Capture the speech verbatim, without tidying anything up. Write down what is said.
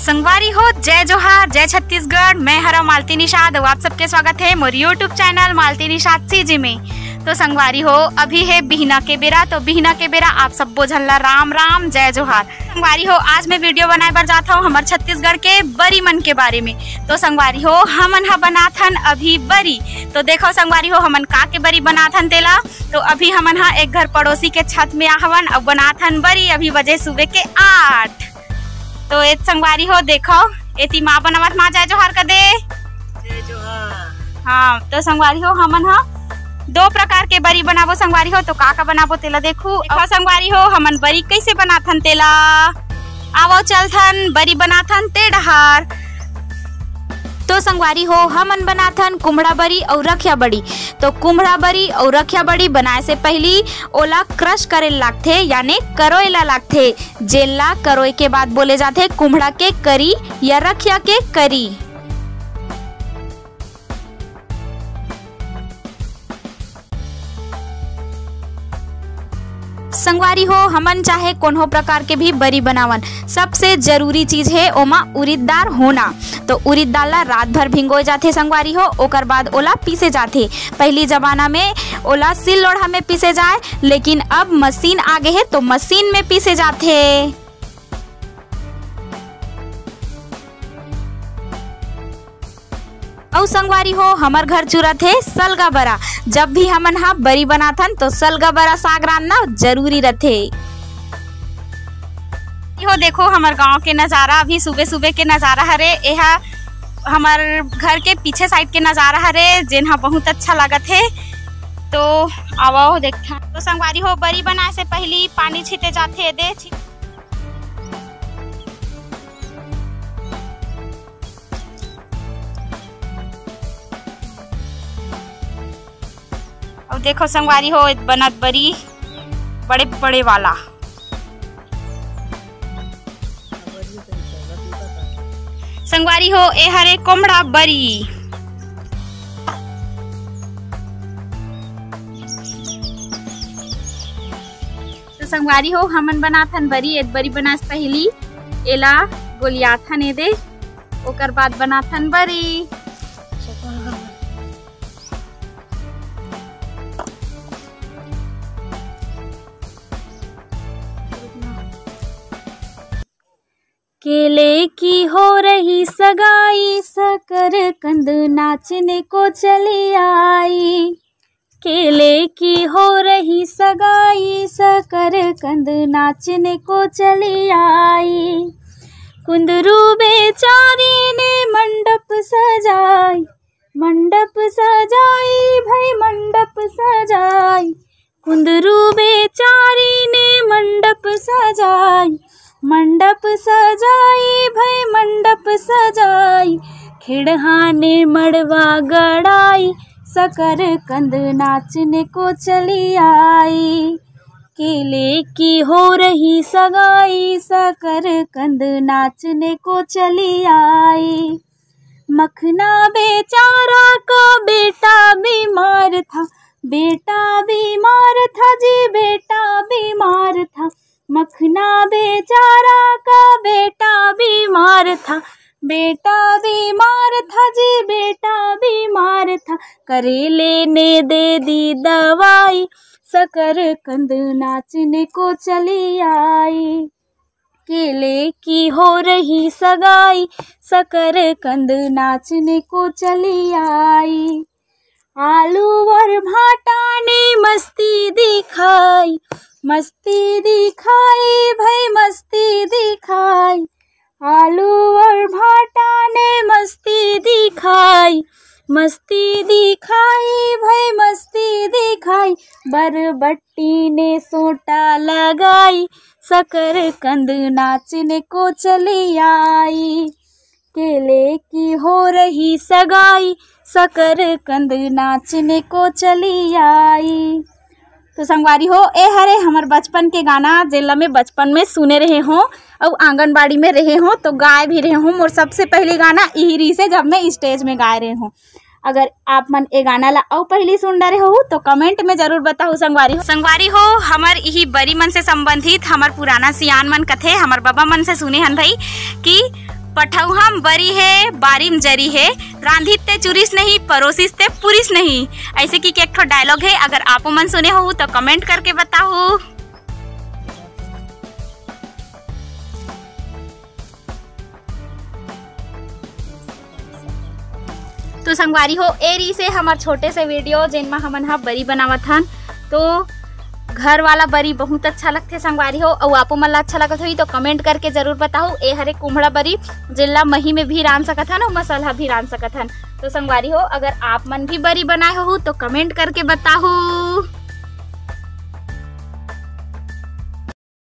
संगवारी हो, जय जोहार, जय छत्तीसगढ़। मैं हरा मालती निषाद अउ आप सबके स्वागत है मोर YouTube channel Malti Nishad CG में। तो संगवारी हो, अभी है बिहना के बेरा, तो बिहना के बेरा आप सब्बो झन ला राम राम, जय जोहार। संगवारी हो, आज मैं वीडियो बनाए बर जात हूँ हमर छत्तीसगढ़ के बरी मन के बारे में। तो संगवारी हो, हमन ह बनाथन अभी बरी। तो देखो संगवारी हो, हमन का के बरी बनाथन तेला। तो अभी हमन ह एक घर पड़ोसी के छत में आहवन अउ बनाथन बरी। अभी बजे सुबह के आठ। तो ए संगवारी हो, देखो, एती माँ बनावत, माँ जय जोहार कर दे। जय जोहार। हाँ, तो संगवारी हो, हमन ह दो प्रकार के बरी बनाबो संगवारी हो। तो का का बनाबो तेला देखू। अउ संगवारी हो, हमन बरी कैसे बनाथन तेला, आवो चलथन बरी बनाथन ते डहार। तो संगवारी हो, हमन बनाथन कुम्हड़ा बरी अउ रखिया बरी। तो कुम्हड़ा बरी अउ रखिया बरी बनाए से पहली ओला क्रश करे लागथे, याने करोए ला लागथे। जेला करोए के बाद बोले जाथे कुम्हड़ा के करी या रखिया के करी। संगवारी हो, हमन चाहे कोनो प्रकार के भी बरी बनावन, सबसे जरूरी चीज है ओमा उरिद दाल होना। तो उरिद दाल ला रात भर भिंगोए जाथे संगवारी हो, ओकर बाद ओला पीसे जाथे। पहली जमाना में ओला सिल लोढ़ा में पीसे जाए, लेकिन अब मशीन आ गे हे तो मशीन में पीसे जाथे। अउ संगवारी हो, हमर घर चुरत हे सलगा बरा। जब भी हमन ह बरी बनाथन तो सलगा बरा साग रांधना जरूरी रथे। हो देखो हमर गांव के नजारा, अभी सुबह सुबह के नजारा हरे। एहा हमर घर के पीछे साइड के नजारा हरे, जेन ह बहुत अच्छा लागत हे। तो आवो देखथन। तो संगवारी हो, बरी बनाए से पहली पानी छीटे जाथे। दे छी- अउ देखो संगवारी हो, बनत बरी बड़े बड़े वाला। संगवारी हो, ए हरे कोमड़ा बरी। तो संगवारी हो, हमन बनाथन बरी। एक बरी बनास पहली एला गोलियाथन एदे, ओकर बाद बनाथन बरी। केले की हो रही सगाई, सकरकंद नाचने को चली आई। केले की हो रही सगाई, सकरकंद नाचने को चली आई। कुंदरू बेचारी ने मंडप सजाई, मंडप सजाई भाई मंडप सजाई। कुंदरू बेचारी ने मंडप सजाई, मंडप सजाई भाई मंडप सजाई। खेड़हा ने मड़वा गड़ाई, सकरकंद नाचने को चली आई। केले की हो रही सगाई, सकरकंद नाचने को चली आई। मखना बेचारा का बेटा बीमार था, बेटा बीमार था जी, बेटा बीमार था। मखना बेचारा का बेटा बीमार था, बेटा बीमार था जी, बेटा बीमार था। करेले ने दे दी दवाई, सकरकंद नाचने को चली आई। केले की हो रही सगाई, सकरकंद नाचने को चली आई। आलू और भाटा ने मस्ती दिखाई, मस्ती दिखाई भाई मस्ती दिखाई। आलू और भाटा ने मस्ती दिखाई, मस्ती दिखाई भाई मस्ती दिखाई। बरबट्टी ने सोटा लगाई, सकरकंद नाचने को चली आई। केले की हो रही सगाई, सकरकंद नाचने को चली आई। तो संगवारी हो, ए हरे हमर बचपन के गाना, जेला मैं बचपन में सुने रहे हों अउ आंगनबाड़ी में रहे हों तो गाए भी रहे हों। मोर सबसे पहली गाना इही रहिसे, जब मैं स्टेज में गाए रहे हों। अगर आप मन ए गाना ला अउ पहली सुन डरे हो तो कमेंट में जरूर बताहू संगवारी हो। संगवारी हो, हमर इही बरी मन से संबंधित हमर पुराना सियान मन कथे, हमर बबा मन से सुने हन भाई कि पठौहा म बरी हे, बारी म जरी हे, रांधिस ते चुरिस नहीं, परोसिस ते पुरिस नहीं। ऐसे कि, कि एक ठो डायलॉग हे, अगर आपो मन सुने हो तो कमेंट करके बताहू। तो संगवारी हो, ए रहिसे हमर छोटे से वीडियो, जेन म हमन ह बरी बनावत हन। तो घर वाला बरी बहुत अच्छा लगथे संगवारी हो, अउ आपो मन ला अच्छा लगत होही तो कमेंट करके जरूर बताहू। ए हरे कुम्हड़ा बरी, जेन ला मही में भी रांध सकत हन अउ मसाला भी रांध सकत हन। तो संगवारी हो, अगर आप मन भी बरी बनाए होहू तो कमेंट करके बताहू।